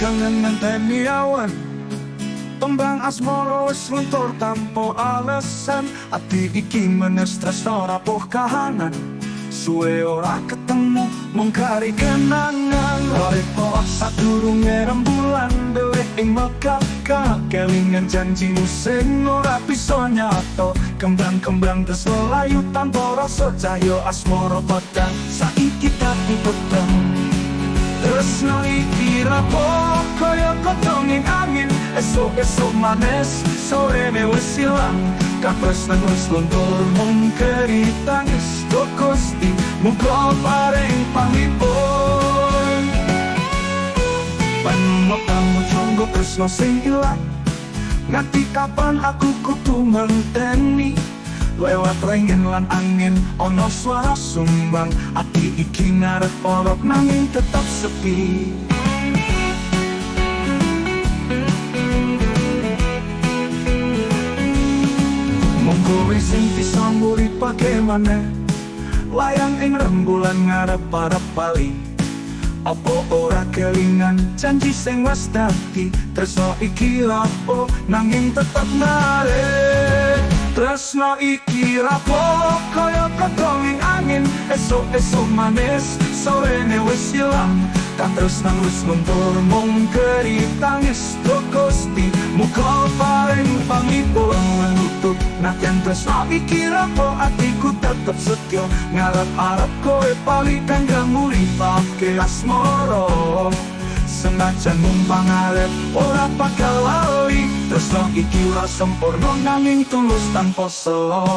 Kangen ngenteni awan. Tembang asmara wis luntur tanpa alasan. Ati iki menes tresno rapuh kahanan. Suwe ora ketemu mung kari kenangan. Raipo sadurunge rembulan delik ing mekah. Kelingan janjimu sing ora bisa nyato. Kembang-kembang tresno layu tanpa rasa, cahya asmara padhang saiki dadi peteng. Tresno iki rapuh kaya kothong ing angin. Esuk-esuk manis, sorene wis ilang. Katresnan wis luntur mung keri tangis. Duh Gusti, muga paring panglipur. Panumatamu jonggo tresno sing ilang. Nganti kapan aku kudu ngenteni? Lewat ringin lan angin ana suara sumbang. Ati iki ngarep-arep nanging tetep sepi. Mung kowe sing bisa nguripake maneh. Layang ing rembulan ngarep-arep bali. Apa ora kelingan janji sing wis dadi? Tresno iki rapuh nanging tetep narik. Tresno iki rapuh kaya kothong ing angin. Esuk-esuk manis, sorene wis ilang. Katresnan wis luntur mung keri tangis. Duh Gusti, muga paring panglipur. Menutup nadyan tresno iki rapuh, atiku tetep setya. Ngarep-arep kowe bali kanggo nguripake asmara. Senajan mung pangarep ora bakal lali. Tresno iki ora sempurna nanging tulus tanpa sela.